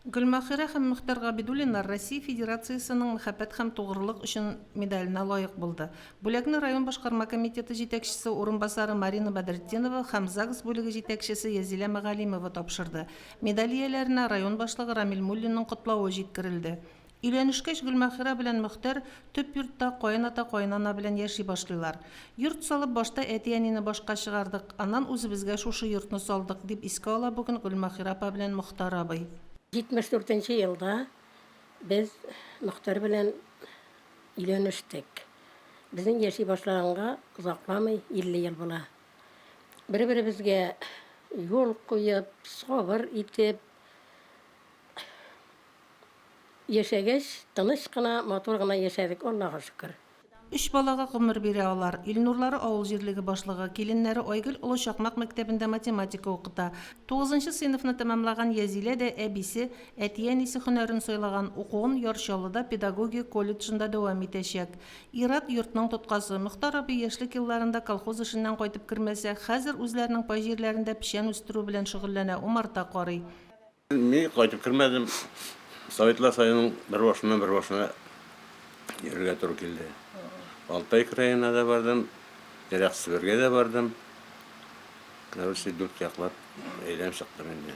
Гөлмаһирә һәм Мөхтәр Габидуллиннар Россия Федерациясенең Мәхәббәт һәм тугрылык өчен медаленә лаек булды. Бүләкне район башкарма комитеты җитәкчесе урынбасары Марина Бәдретдинова һәм загс бүлеге җитәкчесе Язилә Мәгалимова тапшырды. Медаль ияләренә район башлыгы Рамил Муллинның котлавы җиткерелде. Өйләнешкәч, Гөлмаһирә белән Мөхтәр төп йортта каената-каенана белән яши башлыйлар. Йорт салып, башта әти-әнине башка чыгардык, аннан үзебезгә шушы йортны салдык, дип искә ала бүген Гөлмаһирә апа белән Мохтар абый. 74 нче елда без Мөхтәр белән өйләнештек. Безнең яши башлаганга озакламый 50 ел була. Бер-беребезгә юл куеп, сабыр итеп, Яшәгәч, тыныч кына, матур гына яшәдек, Аллага шөкер. Өч балага гомер бирә алар. Илнурлары авыл җирлеге башлыгы, киленнәре Айгөл Олы Чакмак мәктәбендә математика укыта. Тугызынчы сыйныфны тәмамлаган Язилә дә әбисе, әти-әнисе һөнәрен сайлаган, укуын Яр Чаллыда педагогия колледжында дәвам итәчәк. Ир-ат, йортның тоткасы. Мохтар абый яшьлек елларында колхоз эшеннән кайтып кермәсә, хәзер үзләренең пай җирләрендә печән үстерү белән шөгыльләнә, умарта карый. Мин кайтып кермәдем. Советлар Союзының бер башыннан бер башына йөрергә туры килде. Алтай краена да бардым, ерак Себергә дә бардым. Короче, дүрт яклап әйләнеп чыктым инде.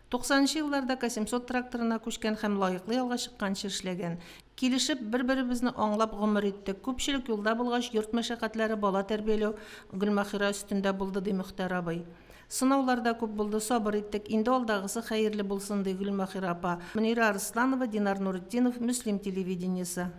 Туксанынчы елларда К-700 тракторына күчкән һәм лаеклы ялга чыкканчы эшләгән. Килешеп, бер-беребезне аңлап гомер иттек. Күпчелек юлда булгач, йорт мәшәкатьләре, бала тәрбияләү Гөлмаһирә өстендә булды, ди Мөхтәр абый. Сынаулар да күп булды, сабыр иттек, инде алдагысы хәерле булсын, ди Гөлмаһирә апа. Мөнирә Арсланова, Динар Нуретдинов, Мөслим телевидениесе.